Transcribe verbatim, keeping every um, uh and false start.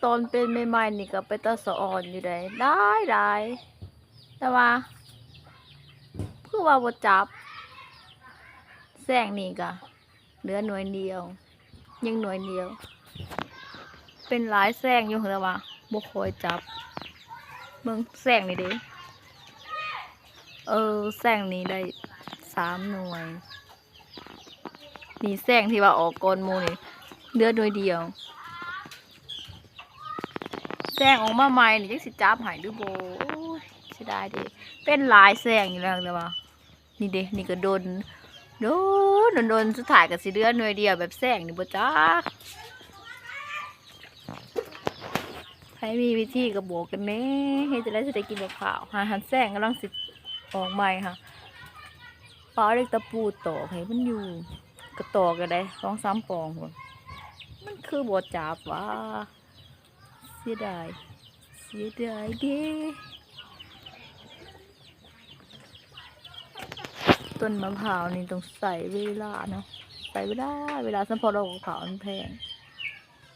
ตอนเป็นใหม่ๆนี่ก็เป็นตาสะออนอยู่ได้ หลายหลาย แต่ว่า คือว่าบ่จับ แซงนี่ก็เหลือหน่วยเดียว ยังหน่วยเดียว เป็นหลายแซงอยู่ แต่ว่าบ่ค่อยจับ เบิ่งแซงนี่เด้ เออ แซงนี่ได้สามหน่วย นี่แซงที่ว่าออกก่อนหมู่นี่ เหลือหน่วยเดียว แซงออกมาใหม่นี่จักสิจับให้หรือบ่ โอ้ย เสียดายเด้ เป็นหลายแซงอยู่แล้ว แต่ว่า นี่เด้ นี่ก็โดน โดน โดน โดน สุดท้ายก็สิเหลือหน่วยเดียว แบบแซงนี่บ่จัก ใครมีวิธีก็บอกกันแหน่ เฮ็ดจั่งใด๋สิได้กินบักพร้าว หาหันแซงกำลังสิออกใหม่ค่ะ ปาเล็กตะปูตอกให้มันอยู่ ก็ตอกก็ได้ สองสามปองพุ้น มันคือบ่จับวะ เสียดาย เสียดายเด้ ต้นมะพร้าวนี่ต้องใช้เวลาเนาะ ใช้เวลา เวลา เฉพาะดอกมะพร้าวมันแพง